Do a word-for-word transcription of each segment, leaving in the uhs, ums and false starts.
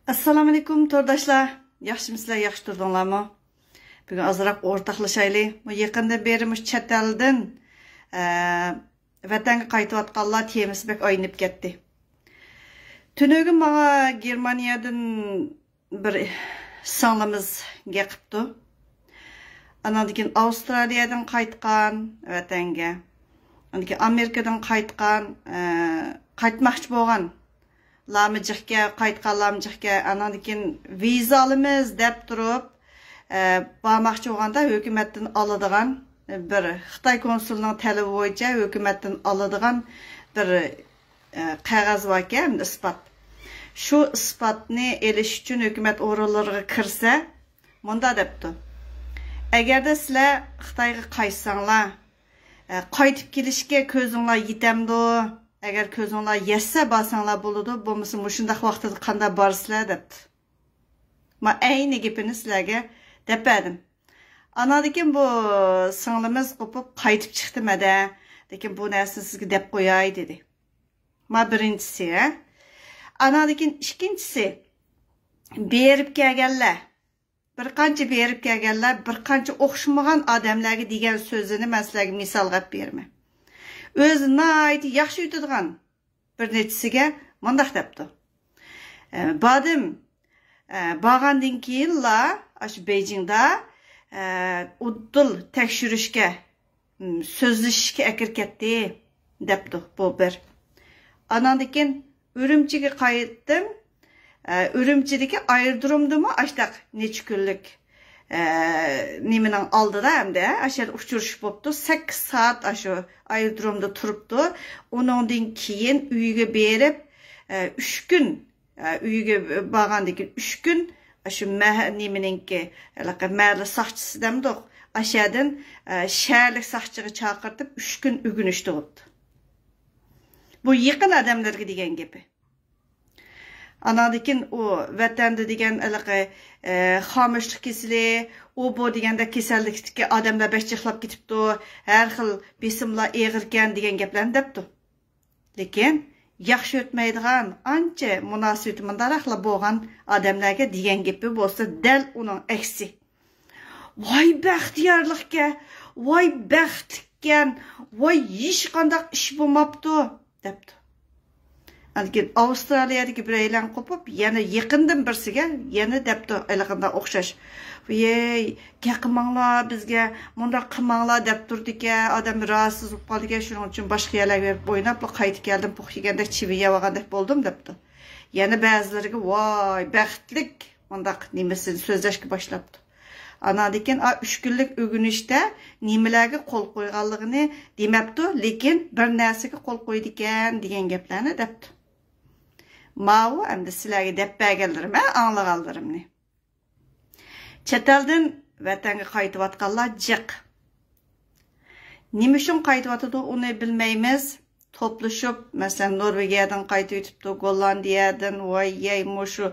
ئەسسالامۇئەلەيكۇم تورداشلار. ياخشىمۇسىلەر، ياخشى تۇردۇڭلارمۇ؟ بۈگۈن ئازراق ئورتاقلىشايلى. بۇ يېقىندىن بېرى مۇشۇ چەت ئەلدىن، ئە، ۋەتەنگە قايتىۋاتقانلار تېمىسى بەك ئايلىنىپ كەتتى. تۈنۈگۈن ماڭا گېرمانىيەدىن بىر سىڭلىمىز گەپ قىپتۇ. ئاناندىن كېيىن ئاۋسترالىيەدىن قايتقان ۋەتەنگە. ئاندىن كېيىن ئامېرىكىدىن قايتقان، ئە، قايتماقچى بولغان لامىجىقكە، قايتقان لامىجىقكە، ئاناندىن كېيىن ۋىزا ئالىمىز دەپ تۇرۇپ، ئە، بارماقچى بولغاندا ھۆكۈمەتتىن ئالىدىغان بىر خىتاي كونسۇلىنىڭ تەلىپى بويىچە ھۆكۈمەتتىن ئالىدىغان بىر، ئە، قەغەز باركەن، ئىسپات. شۇ ئىسپاتنى ئېلىش ئۈچۈن ھۆكۈمەت ئورۇنلىرىغا كىرسە، مۇندا دەپتۇ. ئەگەردە سىلەر خىتايغا قايتساڭلار، ئە، قايتىپ كېلىشكە كۆزۈڭلار يېتەمدۇ؟ ئەگەر كۆزۈڭلار يەتسە بارساڭلار بولىدۇ، بولمىسا مۇشۇنداق ۋاقتىدا قانداق بارىسىلەر دەپتۇ. ما ئەينى گېپىنى سىلەرگە دەپ بەردىم. ئاناندىن كېيىن بۇ سىڭلىمىز قوپۇپ قايتىپ چىقتى مەدە. لېكىن بۇ نەرسىنى سىزگە دەپ قوياي دېدى. ما بىرىنچىسى، ھە. ئاناندىن كېيىن ئىككىنچىسى، بېرىپ كەلگەنلەر، بىر قانچە بېرىپ كەلگەنلەر بىر قانچە ئوخشىمىغان ئادەملەرگە دېگەن سۆزىنى مەن سىلەرگە مىسالغا ئېلىپ بېرىمەن. ئۆزى ناھايىتى ياخشى ئۆتىدىغان بىر نەچچىسىگە مۇنداق دەپتۇ. ئە، بادىم، ئە، بارغاندىن كېيىنلا ئاشۇ بېيجىڭدا، ئە، ئۇددۇل تەكشۈرۈشكە، م، سۆزلىشىشكە ئەكىرىپ كەتتى، دەپتۇ بۇ بىر. ئاناندىن كېيىن ئۈرۈمچىگە قايتتىم. ئە، ئۈرۈمچىدىكى ئايرودرومدىمۇ ئاشتاق نەچچە كۈنلۈك، ئە، نېمىنىڭ ئالدىدا ئەمدى، ئە، ئاشۇ يەردە ئۇچرىشىپ بوپتۇ. سەككىز سائەت ئاشۇ ئايرودرومدا تۇرۇپتۇ. ئۇنىڭدىن كېيىن ئۆيىگە بېرىپ، ئە، ئۈچ كۈن، ئە، ئۆيىگە بارغاندىن كېيىن ئۈچ كۈن ئاشۇ مەھ-، نېمىنىڭكى، ھېلىقى مەھەللە ساقچىسى دەمدۇق، ئاشۇ يەردىن، ئە، شەھەرلىك ساقچىغا چاقىرتىپ، ئۈچ كۈن ئۆگىنىشتە بوپتۇ. بۇ يېقىن ئادەملەرگە دېگەن گېپى. ئاناندىن كېيىن ئۇ ۋەتەندە دېگەن ھېلىقى، ئە، خامۇشلۇق كېسىلى، ئۇ بۇ دېگەندەك كېسەللىكتىكى ئادەملەر بەك جىقلاپ كېتىپتۇ، ھەر خىل بېسىملار ئېغىركەن دېگەن گەپلەرنى دەپتۇ. لېكىن ياخشى ئۆتمەيدىغان، ئانچە مۇناسىۋىتى مۇنداقراقلا بولغان ئادەملەرگە دېگەن گېپى بولسا دەل ئۇنىڭ ئەكسى. ۋاي بەختىيارلىقكەن، ۋاي بەختلىككەن، ۋاي ھېچقانداق ئىش بولماپتۇ، دەپتۇ. ئاندىن كېيىن ئاۋسترالىيەدىكى بىرەيلەن قوپۇپ، يەنە يېقىندىن بىرسىگە يەنە دەپتۇ، ھېلىقىنداق ئوخشاش. ۋىي، گەپ قىلماڭلار بىزگە، مۇنداق قىلماڭلار دەپ تۇرىدىكەن، ئادەم راھەتسىز بولۇپ قالىدىكەن، شۇنىڭ ئۈچۈن باشقا يەرلەرگە بېرىپ ئويناپلا قايتىپ كەلدىم، پۇخ يېگەندەك چىۋىن يەۋالغاندەك بولدۇم، دەپتۇ. يەنە بەزىلىرىگە، ۋاي، بەختلىك، مۇنداق نېمىسىنى سۆزلەشكە باشلاپتۇ. ئاناندىن كېيىن، ئا، ئۈچ كۈنلۈك ئۆگىنىشتە نېمىلەرگە قول قويغانلىقىنى دېمەپتۇ، لېكىن بىر نەرسىگە قول قويىدىكەن دېگەن گەپلەرنى دەپتۇ. ماۋۇ ئەمدى سىلەرگە دەپ بەرگەنلىرىم، ھە، ئاڭلىغانلىرىمنى. چەت ئەلدىن ۋەتەنگە قايتىۋاتقانلار جىق. نېمە ئۈچۈن قايتىۋاتىدۇ، ئۇنى بىلمەيمىز. توپلىشىپ، مەسىلەن، نورۋېگىيەدىن قايتىۋېتىپتۇ، گوللاندىيەدىن، ۋاي يەي، مۇشۇ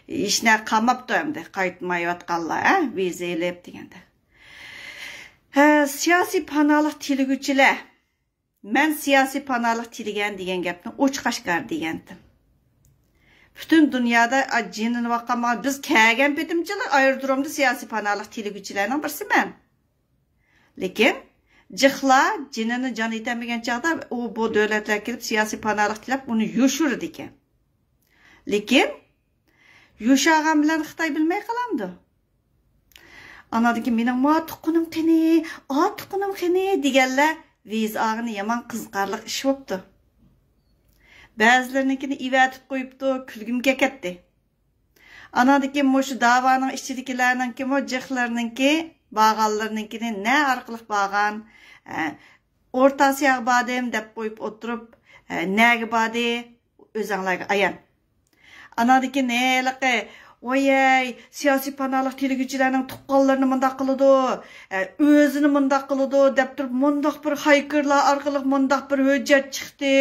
ھېچنە قالماپتۇ ئەمدى، قايتمايۋاتقانلار، ھە، ۋىزا ئېلىپ دېگەندە. ھە، سىياسىي پاناھلىق تىلىگۈچىلەر، مەن سىياسىي پاناھلىق تىلىگەن دېگەن گەپنى ئوچۇق ئاشكارا دېگەنتىم. پۈتۈن دۇنيادا، ئا، جېنىنى باققان، بىز كەلگەن پېتىمچىلا ئايرودرومدا سىياسىي پاناھلىق تىلىگۈچىلەرنىڭ بىرسى مەن. لېكىن جىقلار جېنىنى جان ئېتەلمىگەن چاغدا ئۇ بۇ دۆلەتلەر كېلىپ سىياسىي پاناھلىق تىلەپ ئۇنى يوشۇرىدىكەن. لېكىن يوشۇرغان بىلەن خىتاي بىلمەي قالامدۇ؟ ئاناندىن كېيىن مېنىڭ ما تۇغقىنىم قېنى، ئا تۇغقىنىم قېنى دېگەنلەر ۋىزا ئالغىنى يامان قىزىقارلىق ئىش بوپتۇ. بەزىلىرىنىڭكىنى ئېۋەتىپ قويۇپتۇ، كۈلگۈم كەكەتتى. ئاناندىن كېيىن مۇشۇ داۋانىڭ ئىچىدىكىلەرنىڭكىمۇ جىقلىرىنىڭكى، بارغانلىرىنىڭكىنى نە ئارقىلىق بارغان، ئە، ئورتا ئاسىياغا باردىم دەپ قويۇپ ئولتۇرۇپ، ئە، نەگە باردى، ئۆزەڭلارگە ئايان. ئاناندىن كېيىن ھېلىقى، ۋايەي، سىياسىي پاناھلىق تىلىگۈچىلەرنىڭ تۇغقانلىرىنى مۇنداق قىلىدۇ، ئە، ئۆزىنى مۇنداق قىلىدۇ دەپ تۇرۇپ، مۇنداق بىر خاكېرلار ئارقىلىق مۇنداق بىر ھۆججەت چىقتى،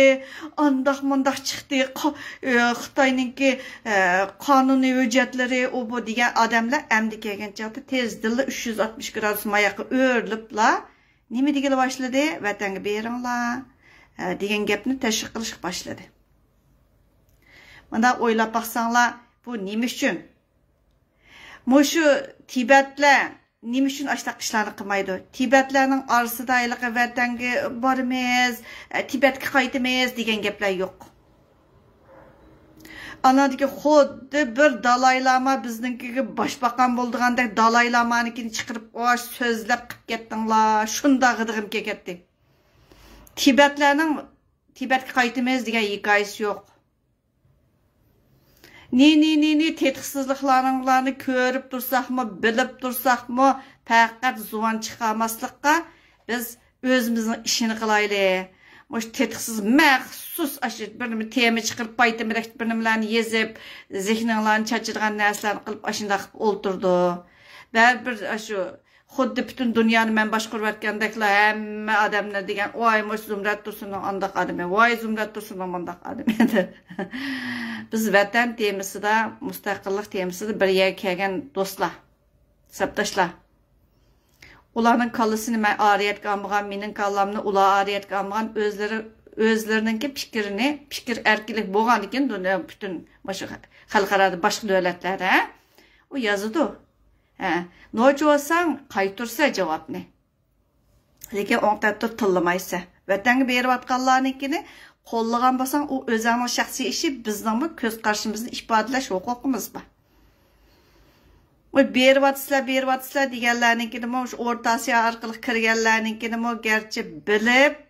ئانداق مۇنداق چىقتى، قا-، ئە، خىتاينىڭكى، ئە، قانۇنىي ھۆججەتلىرى، ئۇ بۇ دېگەن ئادەملەر ئەمدى كەلگەن چاغدا تېزدىنلا ئۈچ يۈز ئاتمىش گرادۇس ماياققا ئۆرۈلۈپلا، نېمە دېگىلى باشلىدى؟ ۋەتەنگە بېرىڭلار، ئە، دېگەن گەپنى تەشۋىق قىلىشقا باشلىدى. مۇنداق ئويلاپ باقساڭلار، بۇ نېمە ئۈچۈن؟ مۇشۇ تىبەتلەر نېمە ئۈچۈن ئاشۇنداق ئىشلارنى قىلمايدۇ؟ تىبەتلەرنىڭ ئارىسىدا ھېلىقى ۋەتەنگە بارىمىز، ئە، تىبەتكە قايتىمىز دېگەن گەپلەر يوق. ئاناندىكى خۇددى بىر دالاي لاما بىزنىڭكىگە باشباقان بولىدىغاندەك دالاي لامانىڭكىنى چىقىرىپ، ئاش سۆزلەپ قىپ كەتتىڭلار، شۇنداق غىدىغىم كېلىپ كەتتى. تىبەتلەرنىڭ تىبەتكە قايتىمىز دېگەن ھېكايىسى يوق. نى، نى، نى، نى تېتىقسىزلىقلارنىڭلارنى كۆرۈپ تۇرساقمۇ، بىلىپ تۇرساقمۇ، پەقەت زۇۋان چىقارماسلىققا بىز ئۆزىمىزنىڭ ئىشىنى قىلايلى. مۇشۇ تېتىقسىز مەخسۇس ئاشۇ بىر نېمە تېما چىقىرىپ، پايتىمىدەك بىر نېمىلەرنى يېزىپ، زېھنىڭلارنى چاچىدىغان نەرسىلەرنى قىلىپ، ئاشۇنداق قىلىپ ئولتۇرىدۇ. بەرىبىر ئاشۇ خۇددى پۈتۈن دۇنيانى مەن باشقۇرۇۋەتكەندەكلا ھەممە ئادەملەر دېگەن، ۋاي، مۇشۇ زۇمرەت تۇرسۇننىڭ ئانداق ئادىمى، ۋاي، زۇمرەت تۇرسۇننىڭ مۇنداق ئادىمى. بىز ۋەتەن تېمىسىدا، مۇستەقىللىق تېمىسىدا بىر يەرگە كەلگەن دوستلار، سەپداشلار. ئۇلارنىڭ كاللىسىنى مەن ئارىيەتكە ئالمىغان، مېنىڭ كاللامنى ئۇلار ئارىيەتكە ئالمىغان، ئۆزلىرى، ئۆزلىرىنىڭكى پىكرىنى، پىكىر ئەركىنلىك بولغاندىكىن دۇنيا پۈتۈن مۇشۇ خەلقئارادا باشقا دۆلەتلەردە، ھە؟ ئۇ يازىدۇ. ھە، نوچى بولساڭ قايتۇرسە جاۋابنى. لېكىن ئوڭ تەرەپتە تىللىمايسە. ۋەتەنگە بېرىۋاتقانلارنىڭكىنى قوللىغان بولساڭ، ئۇ ئۆزۈڭنىڭ شەخسىي ئىشى، بىزنىڭمۇ كۆز قارىشىمىزنى ئىپادىلەش ھوقۇقىمىز بار. ئۇ بېرىۋاتىسىلەر، بېرىۋاتىسىلەر دېگەنلەرنىڭكىنىمۇ، شۇ ئورتا ئاسىيا ئارقىلىق كىرگەنلەرنىڭكىنىمۇ گەرچە بىلىپ،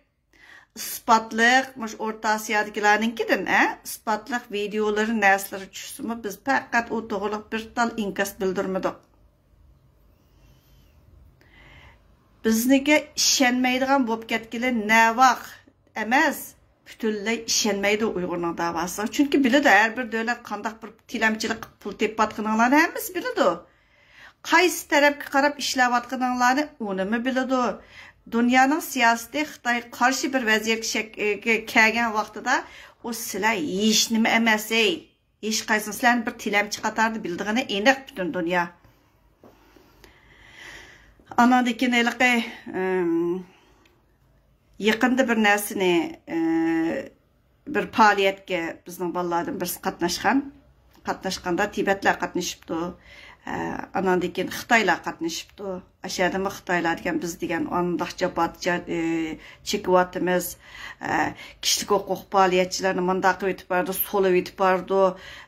ئىسپاتلىق، مۇشۇ ئورتا ئاسىيادىكىلەرنىڭكىدىن، ئە، ئىسپاتلىق ۋىدېئولىرى، نەرسىلىرى چۈشسىمۇ، بىز پەقەت ئۇ توغرىلىق بىر تال ئىنكاس بىلدۈرمىدۇق. بىزنىڭكى ئىشەنمەيدىغان بولۇپ كەتكىلى نەۋاق ئەمەس، پۈتۈنلەي ئىشەنمەيدۇ ئۇيغۇرنىڭ داۋاسىغا. چۈنكى بىلىدۇ، ھەر بىر دۆلەت قانداق بىر تىلەمچىلىك قىلىپ پۇل تېپىۋاتقىنىڭلارنى ھەممىسى بىلىدۇ. قايسى تەرەپكە قاراپ ئىشلەۋاتقىنىڭلارنى ئۇنىمۇ بىلىدۇ. دۇنيانىڭ سىياسىتى خىتايغا قارشى بىر ۋەزىيەتكە شەك-، كەلگەن ۋاقتىدا، ئۇ سىلەر ھېچنېمە ئەمەس، ھەي. ھېچقايسىڭ سىلەرنى بىر تىلەمچى قاتارىدا بىلىدىغىنى ئېنىق پۈتۈن دۇنيا. ئاناندىن كېيىن ھېلىقى، ئىم، يېقىندا بىر نەرسىنى، ئى، بىر پائالىيەتكە بىزنىڭ بالىلاردىن بىرسى قاتناشقان. قاتناشقاندا تىبەتلەر قاتنىشىپتۇ. ئە، ئاناندىن كېيىن خىتايلار قاتنىشىپتۇ. ئاشۇ يەردىمۇ خىتايلار دېگەن، بىز دېگەن ئانداق جاپا جا-، ئى، چېكىۋاتىمىز. ئە، كىشىلىك ھوقۇق پائالىيەتچىلەرنى مۇنداق قىلىۋېتىپ بارىدۇ، سولىۋېتىپ بارىدۇ.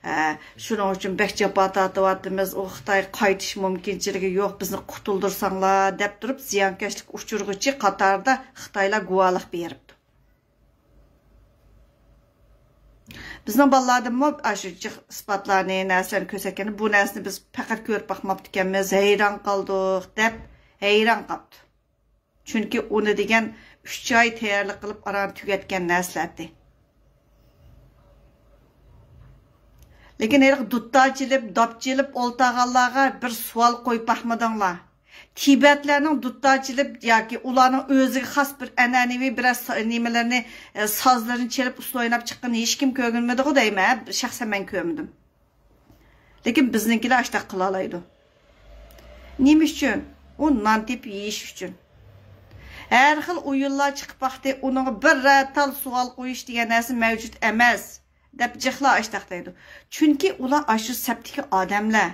ئە، شۇنىڭ ئۈچۈن بەك جاپا تارتىۋاتىمىز. ئۇ خىتاي قايتىش مۇمكىنچىلىكى يوق، بىزنى قۇتۇلدۇرساڭلار، دەپ تۇرۇپ زىيانكەشلىك ئۇچۇرغۇچى قاتارىدا خىتايلار گۇۋاھلىق بېرىپتۇ. بىزنىڭ بالىلاردىنمۇ ئاشۇ جىق ئىسپاتلارنى، نەرسىلەرنى كۆرسەتكەندە، بۇ نەرسىنى بىز پەقەت كۆرۈپ باقماپتىكەنمىز، ھەيران قالدۇق، دەپ ھەيران قاپتۇ. چۈنكى ئۇنى دېگەن ئۈچ ئاي تەييارلىق قىلىپ ئاران تۈگەتكەن نەرسىلەردى. لېكىن ھېلىقى دۇتار چېلىپ، داپ چېلىپ ئولتۇرغانلارغا بىر سوئال قويۇپ باقمىدىڭلار. تىبەتلەرنىڭ دۇتار چېلىپ ياكى ئۇلارنىڭ ئۆزىگە خاس بىر ئەنئەنىۋى بىرەر سا-، نېمىلىرىنى، ئە، سازلىرىنى چېلىپ، ئۇسسۇل ئويناپ چىققىنىنى ھېچكىم كۆرگۈزمىدىغۇ دەيمەن. شەخسەن مەن كۆرمىدىم. لېكىن بىزنىڭكىلەر ئاشتاق قىلالايدۇ. نېمە ئۈچۈن؟ ئۇ نان تېپىپ يېيىش ئۈچۈن. ھەر خىل ئويۇنلار چىقىپ باقتى، ئۇنىڭغا بىرەر تال سوئال قويۇش دېگەن نەرسە مەۋجۇت ئەمەس، دەپ جىقلا ئاشتاق دەيدۇ. چۈنكى ئۇلار ئاشۇ سەپتىكى ئادەملەر.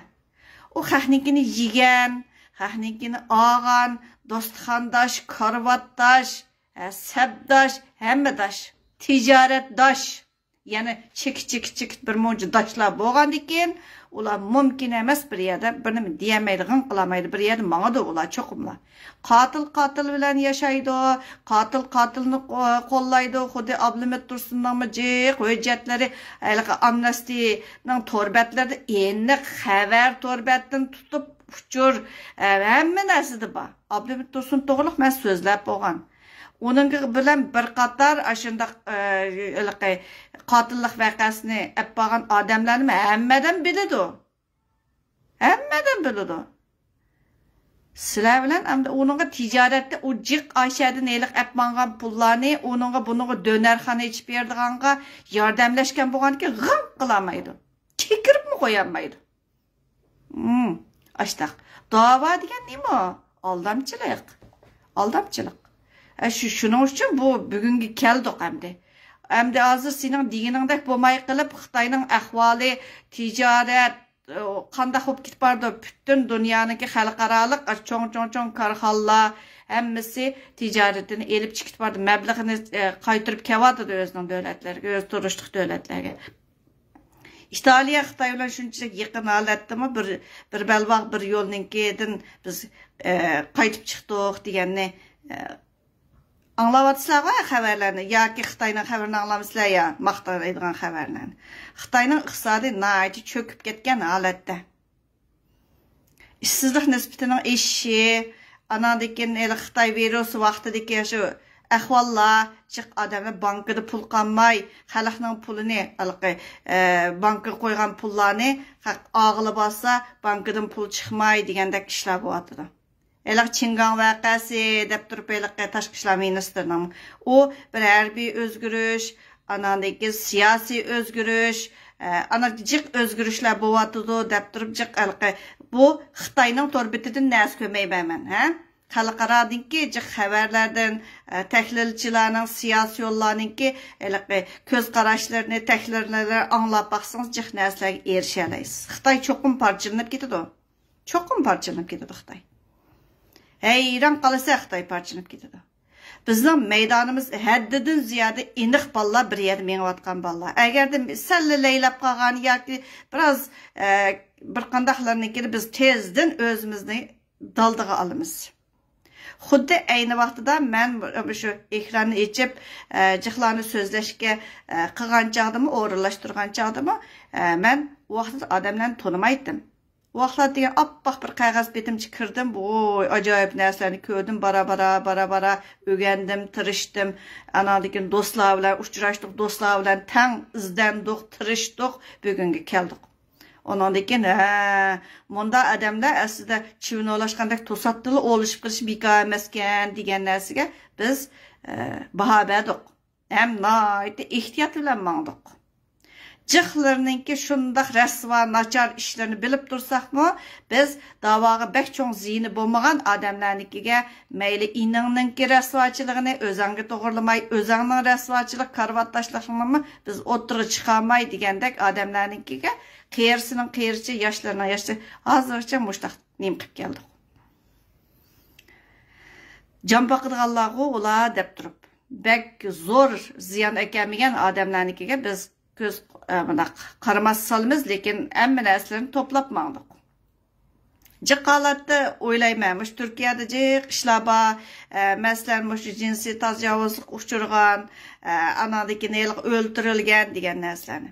ئۇ خەقنىڭكىنى يېگەن، خەقنىڭكىنى ئالغان، دوستىخانداش، كارىۋاتداش، ھە، سەپداش، ھەممىداش، تىجارەتداش. يەنە چېكىت، چېكىت، چېكىت بىر مۇنچە داشلار بولغاندىكىن، ئۇلار مۇمكىن ئەمەس بىر يەردە بىر نېمە دېيەلمەيدۇ، غىڭ قىلالمايدۇ، بىر يەردە ماڭىدۇ ئۇلار چوقۇملا. قاتىل قاتىل بىلەن ياشايدۇ، قاتىل قاتىلنى قو-، قوللايدۇ. خۇددى ئابلىمىت تۇرسۇننىڭمۇ جىق ھۆججەتلىرى ھېلىقى ئامنىستىنىڭ تور بەتلىرىدە ئېنىق خەۋەر تور بەتتىن تۇتۇپ ئۇچۇر، ھە-، ھەممە نەرسىدە بار. ئابلىمىت تۇرسۇن توغرۇلۇق مەن سۆزلەپ بولغان. ئۇنىڭ بىلەن بىر قاتار ئاشۇنداق، ئە، ھېلىقى قاتىللىق ۋەقەسىنى ئەپ بارغان ئادەملەرنىمۇ ھەممە ئادەم بىلىدۇ. ھەممە ئادەم بىلىدۇ. سىلەر بىلەن ئەمدى ئۇنىڭغا تىجارەتتە ئۇ جىق ئاشەدىن ھېلىقى ئەپ ماڭغان پۇللارنى ئۇنىڭغا، بۇنىڭغا دۆنەرخانا ئېچىپ بېرىدىغانغا ياردەملەشكەن بولغاندىكىن غىڭ قىلالمايدۇ. كېكىرىپمۇ قويالمايدۇ. مم، ئاشتاق. داۋا دېگەن نېمە؟ ئالدامچىلىق. ئالدامچىلىق. ئە، شۇ، شۇنىڭ ئۈچۈن بۇ بۈگۈنگە كەلدۇق ئەمدى. ئەمدى ھازىر سېنىڭ دېگىنىڭدەك بولماي قېلىپ، خىتاينىڭ ئەھۋالى، تىجارەت، ئۇ، قانداق بولۇپ كېتىپ بارىدۇ؟ پۈتۈن دۇنيانىڭكى خەلقئارالىق چوڭ، چوڭ، چوڭ كارخانىلار ھەممىسى تىجارىتىنى ئېلىپ چىقىپ كېتىپ بارىدۇ. مەبلىغىنى، ئە، قايتۇرۇپ كېلىۋاتىدۇ ئۆزىنىڭ دۆلەتلىرىگە، ئۆز تۇرۇشلۇق دۆلەتلەرگە. ئىتالىيە خىتاي بىلەن شۇنچىلىك يېقىن ھالەتتىمۇ بىر، بىر بەلباغ بىر يولنىڭكىدىن بىز، ئە، قايتىپ چىقتۇق دېگەننى، ئە، ئاڭلاۋاتىسىلەرغۇ خەۋەرلەرنى ياكى خىتاينىڭ خەۋىرىنى ئاڭلامسىلەر يا ماختايدىغان خەۋەرلەرنى. خىتاينىڭ ئىقتىسادى ناھايىتى چۆكۈپ كەتكەن ھالەتتە. ئىشسىزلىق نىسبىتىنىڭ ئېشىشى، ئاناندىن كېيىن ھېلى خىتاي ۋىرۇسى ۋاقتىدىكى شۇ ئەھۋاللار، جىق ئادەملەر بانكىدا پۇل قالماي، خەلقنىڭ پۇلىنى، ھېلىقى، ئە، بانكىغا قويغان پۇللارنى خەق ئاغىلى بارسا، بانكىدىن پۇل چىقماي دېگەندەك ئىشلار بولۇۋاتىدۇ. ھېلىقى چىڭگاڭ ۋەقەسى دەپ تۇرۇپ، ھېلىقى تاشقى ئىشلار مىنىستىرىنىڭ، ئۇ بىر ھەربىي ئۆزگىرىش، ئاناندىن كېيىن سىياسىي ئۆزگىرىش، ئە، ئانا جىق ئۆزگىرىشلەر بولۇۋاتىدۇ دەپ تۇرۇپ، جىق ھېلىقى، بۇ خىتاينىڭ تور بېتىدىن نەرسە كۆرمەيمەن مەن، ھە؟ خەلقئارادىنكى جىق خەۋەرلەردىن، ئە، تەھلىلچىلەرنىڭ، سىياسىيونلارنىڭكى ھېلىقى كۆز قاراشلىرىنى، تەھلىللىرىنى ئاڭلاپ باقسىڭىز، جىق نەرسىلەرگە ئېرىشەلەيسىز. خىتاي چوقۇم پارچىلىنىپ كېتىدۇ. چوقۇم پارچىلىنىپ كېتىدۇ خىتاي. ھەيران قالىسەن، خىتاي پارچىلىنىپ كېتىدۇ. بىزنىڭ مەيدانىمىز ھەددىدىن زىيادە ئېنىق بالىلار، بىر يەردە مېڭىۋاتقان بالىلار. ئەگەردە سەللا لەيلەپ قالغان ياكى بىراز، ئە، بىر قانداقلارنىڭكىنى بىز تېزدىن ئۆزىمىزنى دالدىغا ئالىمىز. خۇددى ئەينى ۋاقتىدا مەن شۇ ئېكراننى ئېچىپ، ئە، جىقلارنى سۆزلەشكە، ئە، قىلغان چاغدىمۇ، ئورۇنلاشتۇرغان چاغدىمۇ، ئە، مەن ئۇ ۋاقىتتا ئادەملەرنى تونۇمايتتىم. ۋاقلار دېگەن ئاپئاق بىر قەغەز بېتىمچە كىردىم. ۋوي، ئاجايىپ نەرسىلەرنى كۆردۈم. بارا، بارا، بارا، بارا ئۆگەندىم، تىرىشتىم. ئاناندىن كېيىن دوستلار بىلەن ئۇچراشتۇق، دوستلار بىلەن تەڭ ئىزدەندۇق، تىرىشتۇق، بۈگۈنگە كەلدۇق. ئۇنىڭدىن كېيىن، ھە، مۇنداق ئادەملەر ئەسلىدە چىۋىن ئوۋلاشقاندەك توساتتىنلا ئوۋلىشىپ قېلىش بىكار ئەمەسكەن دېگەن نەرسىگە بىز، ئە، باھا بەردۇق. ھەم ناھايىتى ئېھتىيات بىلەن ماڭدۇق. جىقلىرىنىڭكى شۇنداق رەسۋا، ناچار ئىشلىرىنى بىلىپ تۇرساقمۇ، بىز داۋاغا بەك چوڭ زىيىنى بولمىغان ئادەملەرنىڭكىگە، مەيلى ئىنىڭنىڭكى رەسۋاچىلىقىنى ئۆزۈڭگە توغرىلىماي، ئۆزۈڭنىڭ رەسۋاچىلىق كارىۋاتداشلىقىڭنىمۇ بىز ئوتتۇرىغا چىقارماي دېگەندەك ئادەملەرنىڭكىگە، قېرىسىنىڭ قېرىسى، ياشلىرىنىڭ ياشلىرى، ھازىرغىچە مۇشتاق نېمە قىلىپ كەلدۇق. جان باقىدىغانلارغۇ ئۇلار دەپ تۇرۇپ، بەك زور زىيان ئەكەلمىگەن ئادەملەرنىڭكىگە بىز كۆز، ئە، مۇنداق قارىماس سالىمىز، لېكىن ھەممە نەرسىلەرنى توپلاپ ماڭدۇق. جىق ھالەتتە ئويلايمەن، مۇشۇ تۈركىيەدە جىق ئىشلار بار. ئە، مەسىلەن، مۇشۇ جىنسىي تاجاۋۇزلۇققا ئۇچرىغان، ئە، ئاناندىن كېيىن ھېلىقى ئۆلتۈرۈلگەن دېگەن نەرسىلەرنى.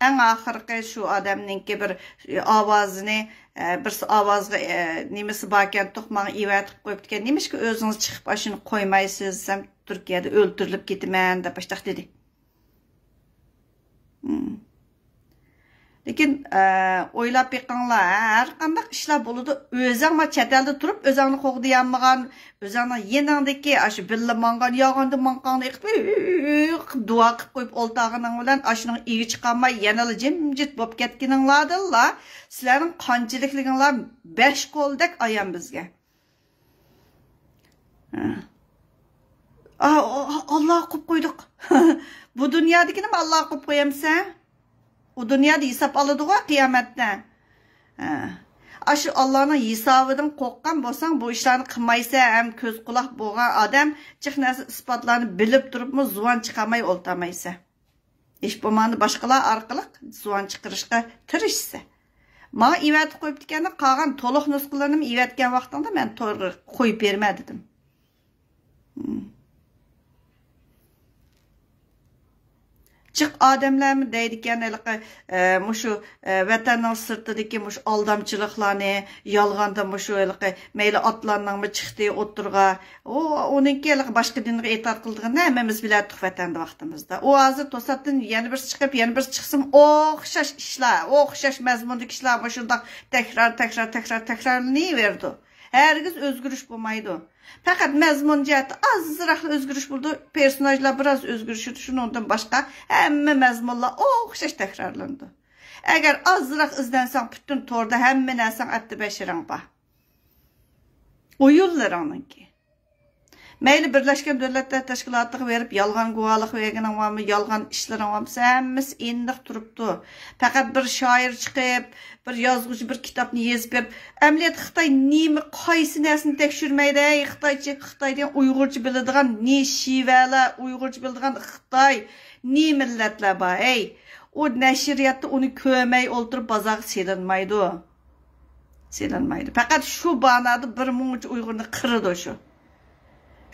ئەڭ ئاخىرقى شۇ ئادەمنىڭكى بىر ئاۋازىنى، ئە، بىرسى ئاۋازغا، ئە، نېمىسى باركەنتۇق، ماڭا ئىۋە قىلىپ قويۇپتىكەن. نېمىشقا ئۆزىڭىز چىقىپ ئاشۇنى قويمايسىز دېسەم، تۈركىيەدە ئۆلتۈرۈلۈپ كېتىمەن دەپ ئاشتاق دېدى. مم. لېكىن، ئە، ئويلاپ بېقىڭلار، ھە، ھەر قانداق ئىشلار بولىدۇ. ئۆزۈڭ ما چەت ئەلدە تۇرۇپ ئۆزۈڭنى قوغدىيالمىغان، ئۆزۈڭنىڭ يېنىڭدىكى ئاشۇ بىللە ماڭغان، ياغاندا ماڭقاڭنى ئېقىپ، دۇئا قىلىپ قويۇپ ئولتۇرغىنىڭ بىلەن ئاشۇنىڭ ئىگە چىقالماي يەنىلا جىمجىت بولۇپ كەتكىنىڭلاردىنلا سىلەرنىڭ قانچىلىكلىكىڭلار بەش قولدەك ئايان بىزگە. ھە. ئا، ئا، ئاللاغا قويۇپ قويدۇق. بۇ دۇنيادىكىنىمۇ ئاللاغا قويۇپ قويامسەن؟ ئۇ دۇنيادا ھېساب ئالىدىغۇ قىيامەتتە. ھە. ئاشۇ ئاللانىڭ ھېسابىدىن قورققان بولساڭ، بۇ ئىشلارنى قىلمايسەن. ھەم كۆز قۇلاق بولغان ئادەم جىق نەرسە ئىسپاتلارنى بىلىپ تۇرۇپمۇ زۇۋان چىقارماي ئولتۇرمايسەن. ھېچ بولمىغاندا باشقىلار ئارقىلىق زۇۋان چىقىرىشقا تىرىشىسەن. ماڭا ئىۋەتە قويۇپتىكەن، قالغان تولۇق نۇسخىلىرىنىمۇ ئىۋەتكەن ۋاقتىڭدا مەن تورغا قويۇپ بېرىمەن دېدىم. ھىم. جىق ئادەملەرمۇ دەيدىكەن، ھېلىقى، ئە، مۇشۇ، ئە، ۋەتەننىڭ سىرتىدىكى مۇشۇ ئالدامچىلىقلارنى، يالغاندا مۇشۇ ھېلىقى مەيلى ئاتلاننىڭمۇ چىقتى ئوتتۇرىغا. ئۇ، ئۇنىڭكى ھېلىقى باشقا دىنغا ئېتىقاد قىلىدىغىنىنى ھەممىمىز بىلەتتۇق ۋەتەندە ۋاقتىمىزدا. ئۇ ھازىر توساتتىن يەنە بىرسى چىقىپ، يەنە بىرسى چىقسىمۇ ئوخشاش ئىشلار، ئوخشاش مەزمۇندىكى ئىشلار مۇشۇنداق تەكرار، تەكرار، تەكرار، تەكرارلىنىۋېرىدۇ. ھەرگىز ئۆزگىرىش بولمايدۇ. پەقەت مەزمۇن جەھەتتە ئازراقلا ئۆزگىرىش بولىدۇ، پېرسوناژلار بىراز ئۆزگىرىشىدۇ، شۇنىڭدىن باشقا ھەممە مەزمۇنلار ئوخشاش تەكرارلىنىدۇ. ئەگەر ئازراق ئىزدەنسەڭ، پۈتۈن توردا ھەممە نەرسەڭ ئەتتە بەشىرىڭ بار. ئويۇنلىرىڭنىڭكى. مەيلى، بىرلەشكەن دۆلەتلەر تەشكىلاتىغا بېرىپ، يالغان گۇۋاھلىق بەرگىنىڭ بارمۇ، يالغان ئىشلىرىڭ بارمۇ، ھەممىسى ئېنىق تۇرۇپتۇ. پەقەت بىر شائىر چىقىپ، بىر يازغۇچى بىر كىتابنى يېزىپ بېرىپ، ئەمەلىيەتتە خىتاي نېمە، قايسى نەرسىنى تەكشۈرمەيدۇ؟ ھەي، خىتايچە، خىتاي دېگەن ئۇيغۇرچە بىلىدىغان نى شىۋەلەر، ئۇيغۇرچە بىلىدىغان خىتاي، نى مىللەتلەر بار، ھەي. ئۇ نەشرىياتتا ئۇنى كۆرمەي ئولتۇرۇپ بازارغا سېلىنمايدۇ. سېلىنمايدۇ. پەقەت شۇ بانادا بىر مۇنچە ئۇيغۇرنى قىرىدۇ شۇ.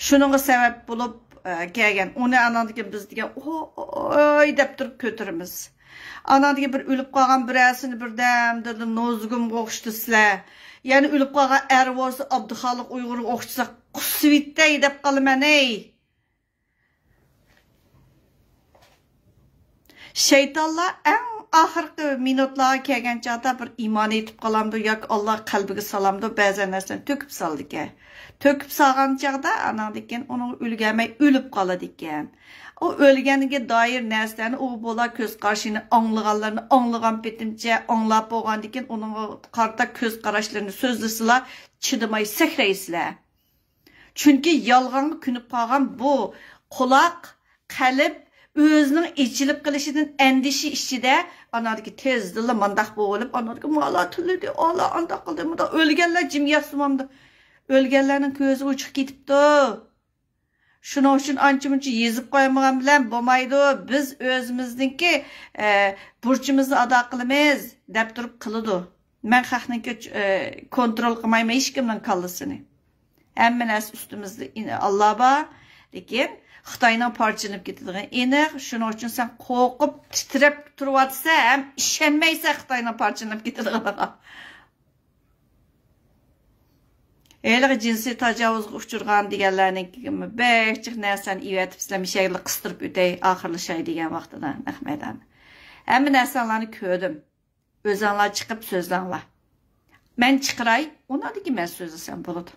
شۇنىڭغا سەۋەب بولۇپ، ئە، كەلگەن. ئۇنى ئاناندىن كېيىن بىز دېگەن، «ئوي» دەپ تۇرۇپ كۆتۈرىمىز. ئاناندىن كېيىن بىر ئۆلۈپ قالغان بىرەرسىنى بىردەمدىلا نوزۇگۇمغا ئوخشىتىسىلەر. يەنە ئۆلۈپ قالغان ئەر بولسا ئابدۇخالىق ئۇيغۇرغا ئوخشىتسا، قۇسۇۋېتەي دەپ قالىمەن، ھەي. شەيتانلار ئەڭ ئاخىرقى مىنۇتلارغا كەلگەن چاغدا بىر ئىمان ئېيتىپ قالامدۇ ياكى ئاللا قەلبىگە سالامدۇ، بەزەن نەرسىلەرنى تۆكۈپ سالىدىكەن. تۆكۈپ سالغان چاغدا ئاناندىن كېيىن ئۇنىڭ ئۈلگەرمەي ئۆلۈپ قالىدىكەن. ئۇ ئۆلگەنگە دائىر نەرسىلەرنى، ئۇ بالا كۆز قارىشىنى ئاڭلىغانلىرىنى ئاڭلىغان پېتىمچە ئاڭلاپ بولغاندىن كېيىن ئۇنىڭغا قارىتا كۆز قاراشلىرىنى سۆزلىسىلا، چىدىماي سەكرەيسىلەر. چۈنكى يالغانغا كۆنۈپ قالغان بۇ قۇلاق، قەلب ئۆزىنىڭ ئېچىلىپ قېلىشىدىن ئەندىشە ئىچىدە، ئانادىكى تېزدىلا مانداق بولۇپ، ئانادىكى مالا تىللىدى، ئالا ئانداق قىلدى، مۇنداق ئۆلگەنلەر جىم ياتسىمامدۇ؟ ئۆلگەنلەرنىڭ كۆزى ئوچۇق كېتىپتۇ. شۇنىڭ ئۈچۈن ئانچە مۇنچە يېزىپ قويمىغان بىلەن بولمايدۇ. بىز ئۆزىمىزنىڭكى، ئە، بۇرچىمىزنى ئادا قىلىمىز دەپ تۇرۇپ قىلىدۇ. مەن خەقنىڭكى، ئە، كونترول قىلمايمەن ھېچكىمنىڭ كاللىسىنى. ھەممە نەرسە ئۈستىمىزدە ئىن-، ئاللا بار. لېكىن خىتاينىڭ پارچىلىنىپ كېتىدىغىنى ئېنىق. شۇنىڭ ئۈچۈن سەن قورقۇپ، تىترەپ تۇرۇۋاتىسەن ھەم ئىشەنمەيسەن خىتاينىڭ پارچىلىنىپ كېتىدىغىنىغا. ھېلىقى جىنسىي تاجاۋۇزغا ئۇچرىغان دېگەنلەرنىڭكى بەك جىق نەرسىلەرنى ئېۋەتىپسىلەر، مۇشەگىلا قىستۇرۇپ ئۆتەي، ئاخىرلىشاي دېگەن ۋاقتىدا نەق مەيداندا. ھەممە نەرسەڭلارنى كۆردۈم. ئۆزەڭلار چىقىپ سۆزلەڭلار. مەن چىقىراي، ئۇنىڭدىن كېيىن مەن سۆزلىسەم بولىدۇ.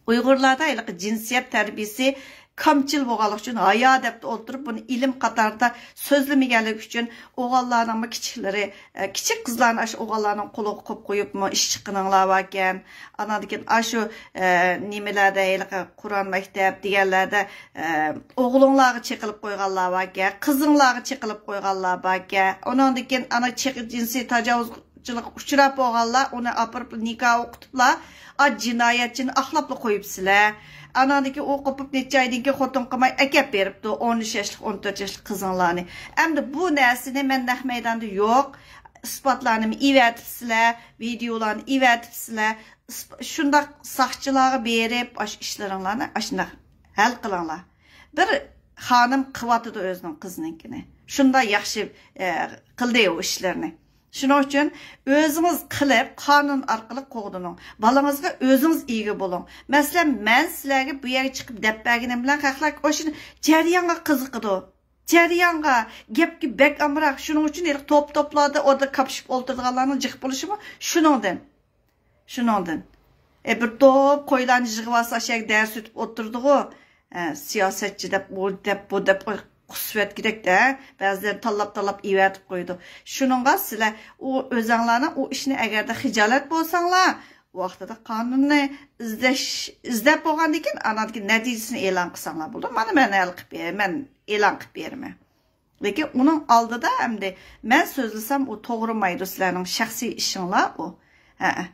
ئۇيغۇرلاردا ھېلىقى جىنسىيەت تەربىيىسى كامچىل بولغانلىقى ئۈچۈن ھايا دەپتە ئولتۇرۇپ، بۇنى ئىلىم قاتارىدا سۆزلىمىگەنلىكى ئۈچۈن ئوغۇللارنىڭمۇ كىچىكلىرى، ئە، كىچىك قىزلارنى ئاشۇ ئوغۇللارنىڭ قولىغا قويۇپ قويۇپمۇ ئىش چىققىنىڭلار باركەن. ئاناندىن كېيىن ئاشۇ، ئە، نېمىلەردە ھېلىقى قۇرئان مەكتەپ دېگەنلەردە، ئە، ئوغلۇڭلارغا چېقىلىپ قويغانلار باركەن، قىزىڭلارغا چېقىلىپ قويغانلار باركەن. ئۇنىڭدىن كېيىن ئانا چېقى جىنسىي تاجاۋۇز قىيىنچىلىققا ئۇچراپ بولغانلار ئۇنى ئاپىرىپ نىكاھ ئوقۇتۇپلا، ئا، جىنايەتچىنى ئاقلاپلا قويۇپسىلەر. ئاناندىن كېيىن ئۇ قوپۇپ نەچچە ئايدىن كېيىن خوتۇن قىلماي ئەكەپ بېرىپتۇ ئون ئۈچ ياشلىق، ئون تۆت ياشلىق قىزىڭلارنى. ئەمدى بۇ نەرسىنى مەن نەق مەيداندا يوق، ئىسپاتلارنى ئېۋەتىپسىلەر، ۋىدېئولارنى ئېۋەتىپسىلەر. ئىسپ-، شۇنداق ساقچىلارغا بېرىپ، ئاشۇ ئىشلىرىڭلارنى ئاشۇنداق ھەل قىلىڭلار. بىر خانىم قىلىۋاتىدۇ ئۆزىنىڭ قىزىنىڭكىنى. شۇنداق ياخشى، ئە، قىلدى ئۇ ئىشلىرىنى. شۇنىڭ ئۈچۈن ئۆزىڭىز قىلىپ، قانۇن ئارقىلىق قوغدىنىڭ. بالىڭىزغا ئۆزىڭىز ئىگە بولۇڭ. مەسىلەن، مەن سىلەرگە بۇ يەرگە چىقىپ دەپ بەرگىنىم بىلەن خەقلەر ئاشۇ جەريانغا قىزىقىدۇ. جەريانغا، گەپكە بەك ئامراق. شۇنىڭ ئۈچۈن ھېلىقى توپ-توپلاردا ئوردا كاپشىپ ئولتۇرىدىغانلارنىڭ جىق بولۇشىمۇ شۇنىڭدىن. شۇنىڭدىن. ئە، بىر توپ قويلارنى يىغىۋالسا، ئاشۇ يەرگە دەرس ئۆتۈپ ئولتۇرىدىغۇ. ئە، سىياسەتچى دەپ، ئۇ دەپ، بۇ دەپ، قۇسۇۋەتكۈدەك-دە، بەزىلەرنى تاللاپ-تاللاپ ئېۋەتىپ قويىدۇ. شۇنىڭغا سىلەر ئۇ ئۆزەڭلارنىڭ ئۇ ئىشنى ئەگەردە خىجالەت بولساڭلار، ۋاقتىدا قانۇننى ئىزدەش، ئىزدەپ بولغاندىن كېيىن، ئاناندىن كېيىن نەتىجىسىنى ئېلان قىلساڭلار بولىدۇ. مانا مەن ھەل قىلىپ بېرىمەن، مەن ئېلان قىلىپ بېرىمەن. لېكىن ئۇنىڭ ئالدىدا ئەمدى مەن سۆزلىسەم، ئۇ توغرىمايدۇ، سىلەرنىڭ شەخسىي ئىشىڭلار ئۇ. ھەئە.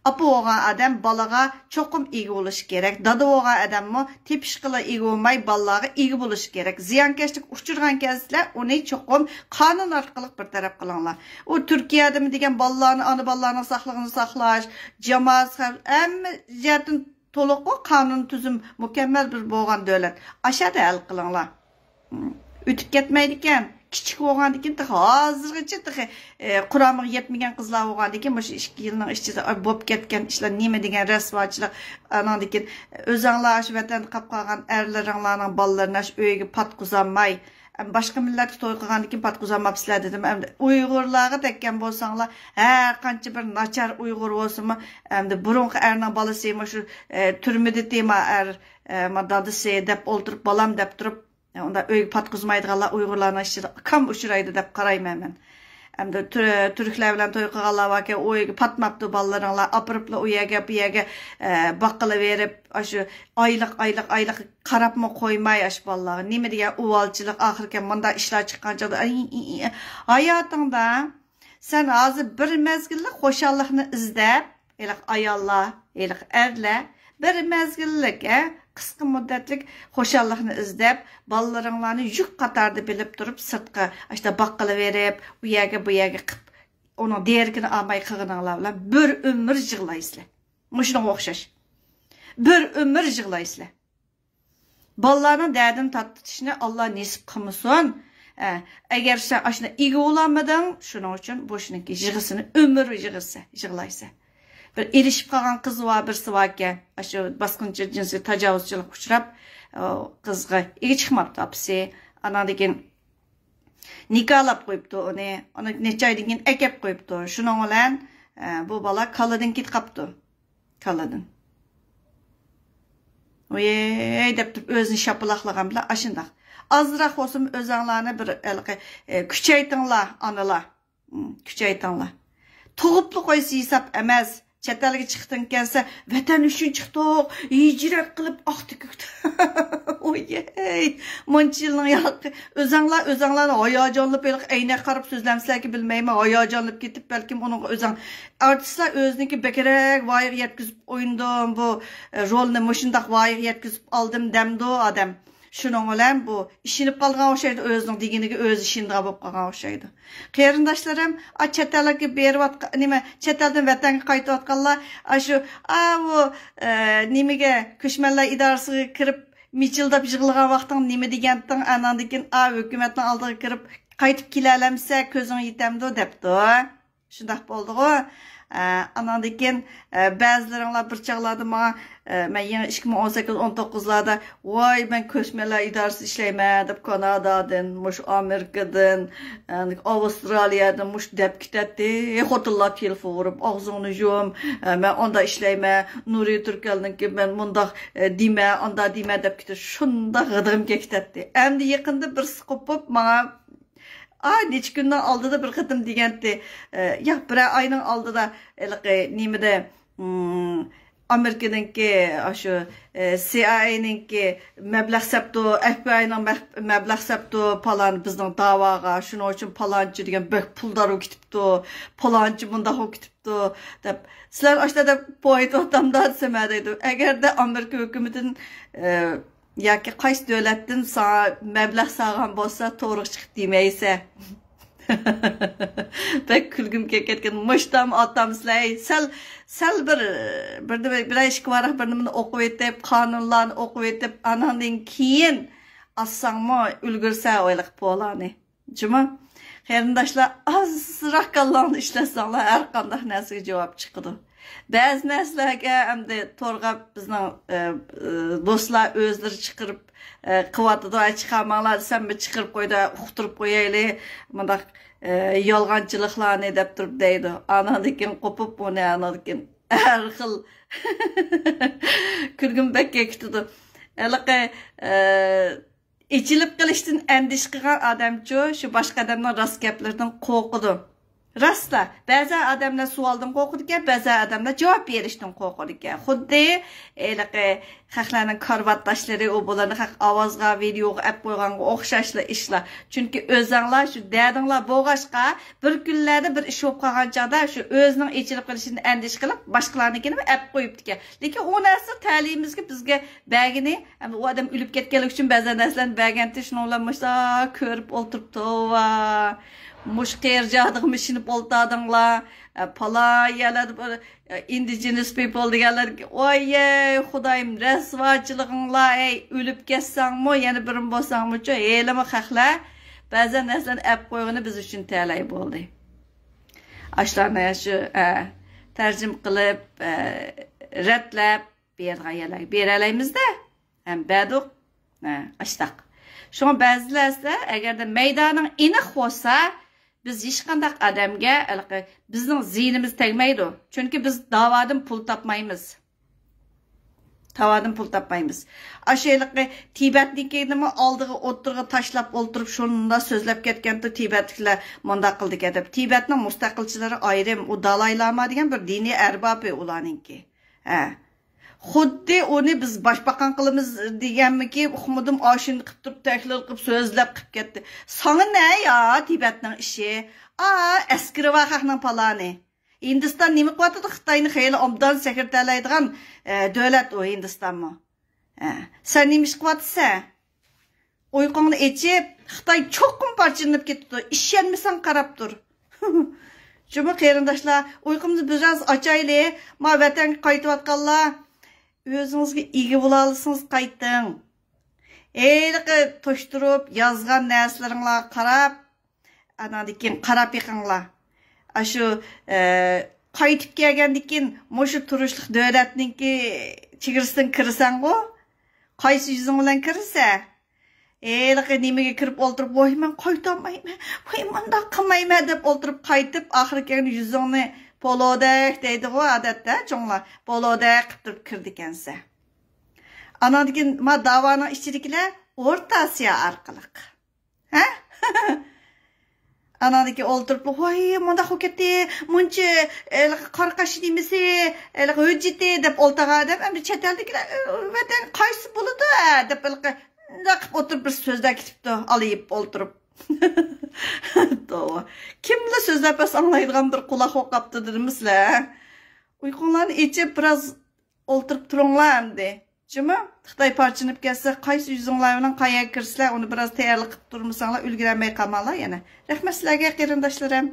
ئاپا بولغان ئادەم بالىغا چوقۇم ئىگە بولۇشى كېرەك. دادا بولغان ئادەممۇ تېپىشقىلا ئىگە بولماي، بالىلارغا ئىگە بولۇشى كېرەك. زىيانكەشلىككە ئۇچرىغان كەسلەر ئۇنى چوقۇم قانۇن ئارقىلىق بىر تەرەپ قىلىڭلار. ئۇ تۈركىيەدىمۇ دېگەن بالىلارنى، ئانا بالىلارنىڭ ساقلىقىنى ساقلاش، جامائەت، ھەممە جەھەتتىن تولۇققۇ قانۇن تۈزۈم مۇكەممەل بىر بولغان دۆلەت. ئاشەدە ھەل قىلىڭلار. ئۆتۈپ كەتمەيدىكەن. كىچىك بولغاندىكىن تېخى ھازىرغىچە تېخى، ئە، قۇرامىغا يەتمىگەن قىزلار بولغاندىكىن مۇشۇ ئىككى يىلنىڭ ئىچىدە، ئاي، بوپ كەتكەن ئىشلار نېمە دېگەن رەسۋاچىلىق. ئاناندىكىن ئۆزەڭلار شۇ ۋەتەندە قاپ قالغان ئەرلىرىڭلارنىڭ بالىلىرىنى شۇ ئۆيگە پاتقۇزالماي، باشقا مىللەتكە توي قىلغاندىكىن پاتقۇزالماپسىلەر دېدىم. ئەمدى ئۇيغۇرلارغا تەگكەن بولساڭلار، ھەر قانچە بىر ناچار ئۇيغۇر بولسىمۇ، ئەمدى بۇرۇنقى ئەرنىڭ بالىسى مۇشۇ، ئە، تۈرمىدە تېما ئەر، ئە، ما دادىسى دەپ ئولتۇرۇپ، بالام دەپ تۇرۇپ، ئۇنداق ئۆيگە پاتقۇزمايدىغانلار ئۇيغۇرلارنىڭ ئىچىدە كام ئۇچرايدۇ دەپ قارايمەن مەن. ئەمدى تۈر-، تۈركلەر بىلەن توي قىلغانلار باركەن، ئۇ يەرگە پاتماپتۇ، بالىلىرىڭلار ئاپىرىپلا ئۇ يەرگە، بۇ يەرگە، ئە، باققىلى بېرىپ، ئاشۇ ئايلىق، ئايلىق، ئايلىق قاراپمۇ قويماي ئاشۇ بالىلارغا. نېمە دېگەن ئۇۋالچىلىق، ئاخىركى مۇنداق ئىشلار چىققان چاغدا، ئەي، ئەي، ئەي، ھاياتىڭدا سەن ھازىر بىر مەزگىللىك خۇشاللىقنى ئىزدەپ، ھېلىقى ئاياللار، ھېلىقى ئەرلەر بىر مەزگىللىك، ھە، قىسقا مۇددەتلىك خۇشاللىقنى ئىزدەپ، بالىلىرىڭلارنى يۈك قاتاردا بىلىپ تۇرۇپ، سىرتقا ئاشتا باققىلى بېرىپ، ئۇ يەرگە، بۇ يەرگە قىپ، ئۇنىڭ دېرىكىنى ئالماي قىلغىنىڭلار بىلەن بىر ئۆمۈر يىغلايسىلەر. مۇشۇنىڭغا ئوخشاش. بىر ئۆمۈر يىغلايسىلەر. بالىلارنىڭ دەردىنى تارتىشنى ئاللا نېسىپ قىلمىسۇن. ئە، ئەگەر سەن ئاشۇنى ئىگە بولالمىدىڭ، شۇنىڭ ئۈچۈن بۇ شۇنىڭكى يىغىسىنى ئۆمۈر يىغىسى، يىغلايسەن. بىر ئېلىشىپ قالغان قىز بار، بىرسى باركەن. ئاشۇ باسقۇنچى جىنسىي تاجاۋۇزچىلىققا ئۇچراپ، ئۇ قىزغا ئىگە چىقماپتۇ ئاپىسى. ئاناندىن كېيىن نىكاھلاپ قويۇپتۇ ئۇنى. ئۇنى نەچچە ئايدىن كېيىن ئەكەپ قويۇپتۇ. شۇنىڭ بىلەن، ئە، بۇ بالا كاللىدىن كېتىپ قاپتۇ. كاللىدىن. ۋېي دەپ تۇرۇپ ئۆزىنى شاپىلاقلىغان بىلەن ئاشۇنداق. ئازراق بولسىمۇ ئۆزەڭلارنى بىر ھېلىقى، ئە، كۈچەيتىڭلار، ئانىلار. ھم، كۈچەيتىڭلار. تۇغۇپلا قويسا ھېساب ئەمەس. چەت ئەلگە چىققىڭ كەلسە، ۋەتەن ئۈچۈن چىقتۇق، ھىجرەت قىلىپ ئاقتى كۆكتى. ۋويەي، مۇنچە يىلنىڭ ياقى. ئۆزەڭلار، ئۆزەڭلارنى ھاياجانلىنىپ، ھېلىقى ئەينەك قاراپ سۆزلەمسىلەركى بىلمەيمەن، ھاياجانلىنىپ كېتىپ، بەلكىم ئۇنىڭغا ئۆزەڭ. ئارتىسلار ئۆزىنىڭكى بەكرەك ۋايىغا يەتكۈزۈپ ئوينىدىم، بۇ، ئە، رولنى مۇشۇنداق ۋايىغا يەتكۈزۈپ ئالدىم دەمدۇ ئادەم. شۇنىڭ بىلەن بۇ ئىشىنىپ قالغان ئوخشايدۇ، ئۆزىنىڭ دېگىنىگە ئۆزى ئىشىنىدىغان بولۇپ قالغان ئوخشايدۇ. قېرىنداشلىرىم، ئا، چەت ئەلگە بېرىۋاتقان، نېمە، چەت ئەلدىن ۋەتەنگە قايتىۋاتقانلار، ئاشۇ، ئاۋۇ، ئە، نېمىگە، كۆچمەنلەر ئىدارىسىگە كىرىپ، مىچىلداپ يىغلىغان ۋاقتىڭ نېمە دېگەنتىڭ، ئاناندىن كېيىن، ئا، ھۆكۈمەتنىڭ ئالدىغا كىرىپ، قايتىپ كېلەلەمسە، كۆزۈڭ يېتەمدۇ، دەپتۇ. شۇنداق بولدىغۇ. ئە، ئاناندىن كېيىن، ئە، بەزىلىرىڭلار بىر چاغلاردا ماڭا، ئە، مەن يېڭى ئىككى مىڭ ئون سەككىز، ئون توققۇزلاردا، ۋاي، مەن كۆچمەنلەر ئىدارىسىدا ئىشلەيمەن دەپ، كانادادىن، مۇشۇ ئامېرىكىدىن، ئە، ئاۋسترالىيەدىن مۇشۇ دەپ كېتەتتى. خوتۇنلار تېلېفون ئۇرۇپ، ئاغزىڭنى يۇم، ئە، مەن ئاندا ئىشلەيمەن، نۇرى تۈركەلنىڭكى، مەن مۇنداق، ئە، دېمە، ئاندا دېمە دەپ كېتىپ، شۇنداق غىدىقىم كېلىپ كېتەتتى. ئەمدى يېقىندا بىرسى قوپۇپ ماڭا، ئا، نەچچە كۈننىڭ ئالدىدا بىر قېتىم دېگەنتى، ئە، ياق، بىرەر ئاينىڭ ئالدىدا ھېلىقى نېمىدە، ئىم، ئامېرىكىنىڭكى، ئاشۇ، ئە، سىئايئېينىڭكى مەبلەغ سەپتۇ، ئەف بى ئاينىڭ مەخ-، مەبلەغ سەپتۇ، پالان بىزنىڭ داۋاغا، شۇنىڭ ئۈچۈن پالانچى دېگەن بەك پۇلدار بولۇپ كېتىپتۇ، پالانچى مۇنداق بولۇپ كېتىپتۇ، دەپ. سىلەر ئاشۇنداق دەپ پويىتىۋاتامدا دېسەم، ھە دەيدۇ. ئەگەردە ئامېرىكا ھۆكۈمىتىدىن، ئە، ياكى قايسى دۆلەتتىن ساڭا مەبلەغ سالغان بولسا، توغرىغا چىقىپ دېمەيسە. بەك كۈلگۈم كېلىپ كەتكەن. مۇشتام ئاتام سىلەي. سەل، سەل بىر، بىر، بىر ئىككى ۋاراق بىر نېمىنى ئوقۇۋېتىپ، قانۇنلارنى ئوقۇۋېتىپ، ئاناندىن كېيىن ئاتساڭمۇ ئۈلگۈرسە ئويلىقىپ بولانى. جۇمۇ. قېرىنداشلار، ئازراق كاللاڭنى ئىشلەتسەڭلار، ھەر قانداق نەرسىگە جاۋاب چىقىدۇ. بەزى نەرسىلەرگە ئەمدى تورغا بىزنىڭ، ئە، ئە، دوستلار ئۆزلىرى چىقىرىپ، ئە، قىلىۋاتىدۇ، ئاي، چىقارماڭلار دېسەم، بىر چىقىرىپ قويدا، ئۇقتۇرۇپ قويايلى، مۇنداق، ئە، يالغانچىلىقلارنى دەپ تۇرۇپ دەيدۇ. ئاناندىن كېيىن قوپۇپ، ئۇنى ئاناندىن كېيىن ھەر خىل كۈلگۈم بەك كېتىدۇ. ھېلىقى، ئە، ئېچىلىپ قېلىشتىن ئەندىشە قىلغان ئادەمچۇ، شۇ باشقا ئادەمنىڭ راست گەپلىرىدىن قورقىدۇ. راستلا، بەزى ئادەملەر سوئالدىن قورقىدىكەن، بەزى ئادەملەر جاۋاب بېرىشتىن قورقىدىكەن. خۇددى ھېلىقى خەقلەرنىڭ كارىۋاتداشلىرى، ئۇ بۇلارنى خەق ئاۋازغا، ۋىدېئوغا ئەپ قويغانغا ئوخشاشلا ئىشلار. چۈنكى ئۆزەڭلار شۇ دەردىڭلار بولغاچقا، بىر كۈنلەردە بىر ئىش بولۇپ قالغان چاغدا شۇ ئۆزىنىڭ ئېچىلىپ قېلىشىدىن ئەندىشە قىلىپ، باشقىلارنىڭكىنى ئەپ قويۇپتىكەن. لېكىن ئۇ نەرسە تەلىيىمىزگە بىزگە بەرگىنى، ئەمدى ئۇ ئادەم ئۆلۈپ كەتكەنلىكى ئۈچۈن بەزەن نەرسىلەرنى بەرگەنتى، شۇنىڭ بىلەن مۇشۇنداق كۆرۈپ ئولتۇرۇپتۇ، ۋا. مۇشۇ قېرى جادىغىمۇ ئىشىنىپ ئولتۇردۇڭلار. ئە، پالان يەرلەردە بىر، ئە، indigenous people دېگەنلەرگە، ۋايەي، خۇدايىم، رەسۋاچىلىقىڭلار، ئەي، ئۆلۈپ كەتسەڭمۇ، يەنە بىرىم بولساڭمۇچۇ، ھېلىمۇ خەقلەر بەزەن نەرسىلەرنى ئەپ قويغىنى بىز ئۈچۈن تەلەي بولدى. ئاشۇلارنى شۇ، ئە، تەرجىمە قىلىپ، ئە، رەتلەپ، بېرىدىغان يەرلەرگە بېرەلەيمىز-دە. ھەم بەردۇق. ھە، ئاشتاق. شۇڭا بەزىلەر ئەگەردە مەيدانىڭ ئېنىق بولسا، بىز ھېچقانداق ئادەمگە ھېلىقى بىزنىڭ زىيىنىمىز تەگمەيدۇ. چۈنكى بىز داۋادىن پۇل تاپمايمىز. تاۋاردىن پۇل تاپمايمىز. ئاشۇ ھېلىقى تىبەتنىڭكىنىمۇ ئالدىغا ئوتتۇرىغا تاشلاپ ئولتۇرۇپ، شۇنداق سۆزلەپ كەتكەنتۇ، تىبەتلىكلەر مۇنداق قىلدىكەن دەپ. تىبەتنىڭ مۇستەقىلچىلىرى ئايرىم، ئۇ دالاي لاما دېگەن بىر دىنىي ئەربابى ئۇلارنىڭكى. ھە. خۇددى ئۇنى بىز باشباقان قىلىمىز دېگەنمىكى، ئۇقمىدىم، ئاشۇنى قىپ تۇرۇپ، تەھلىل قىپ، سۆزلەپ قىپ كەتتى. ساڭا نە يا، تىبەتنىڭ ئىشى؟ ئا، ئەسكىرى بار خەقنىڭ پالانى. ھىندىستان نېمە قىلىۋاتىدۇ؟ خىتاينى خېلى ئوبدان سەكرىتەلەيدىغان، ئە، دۆلەت ئۇ ھىندىستانمۇ. ھە، سەن نېمە ئىش قىلىۋاتىسەن؟ ئۇيقۇڭنى ئېچىپ، خىتاي چوقۇم پارچىلىنىپ كېتىدۇ. ئىشەنمىسەڭ قاراپ تۇر. جۇمۇ قېرىنداشلار، ئۇيقۇمنى بىراز ئاچايلى. ما ۋەتەنگە قايتىۋاتقانلار، ئۆزىڭىزگە ئىگە بولالىسىڭىز قايتىڭ. ھېلىقى توشتۇرۇپ يازغان نەرسىلىرىڭلارغا قاراپ، ئاناندىن كېيىن قاراپ بېقىڭلار. ئاشۇ، ئە، قايتىپ كەلگەندىن كېيىن مۇشۇ تۇرۇشلۇق دۆلەتنىڭكى چېگرىسىدىن كىرسەڭغۇ، قايسى يۈزۈڭ بىلەن كىرسە، ھېلىقى نېمىگە كىرىپ ئولتۇرۇپ، ۋاي، مەن قايتالمايمەن، ۋاي، مۇنداق قىلمايمەن دەپ ئولتۇرۇپ، قايتىپ، ئاخىرى كەلگەن يۈزۈڭنى پولودەك دەيدىغۇ، ئادەتتە چوڭلار، پولودەك قىپ تۇرۇپ كىرىدىكەنسەن. ئاناندىن كېيىن ما داۋانىڭ ئىچىدىكىلەر ئورتا ئاسىيا ئارقىلىق. ھە؟ ئاناندىن كېيىن ئولتۇرۇپ، ۋاي، مۇنداق بولۇپ كەتتى، مۇنچە، ھېلىقى قارا قاش نېمىسى، ھېلىقى ھۆججىتى دەپ ئولتۇرغان ئادەم، ئەمدى چەت ئەلدىكىلەر، ۋەتەن قايسى بولىدۇ، ھە؟ دەپ ھېلىقى مۇنداق قىپ ئولتۇرۇپ، بىر سۆزلەپ كېتىپتۇ، ئالىيىپ ئولتۇرۇپ. توۋا. كىملا سۆزلەپ بەرسە ئاڭلايدىغان بىر قۇلاق بولۇپ قاپتۇ دېدىممۇ سىلەر؟ ئۇيقۇڭلارنى ئېچىپ، بىراز ئولتۇرۇپ تۇرۇڭلار ئەمدى. جۇمۇ، خىتاي پارچىلىنىپ كەتسە، قايسى يۈزۈڭلار بىلەن قايەرگە كىرسىلەر، ئۇنى بىراز تەييارلىق قىلىپ تۇرمىساڭلار، ئۈلگۈرەلمەي قالماڭلار يەنە. رەھمەت سىلەرگە، قېرىنداشلىرىم.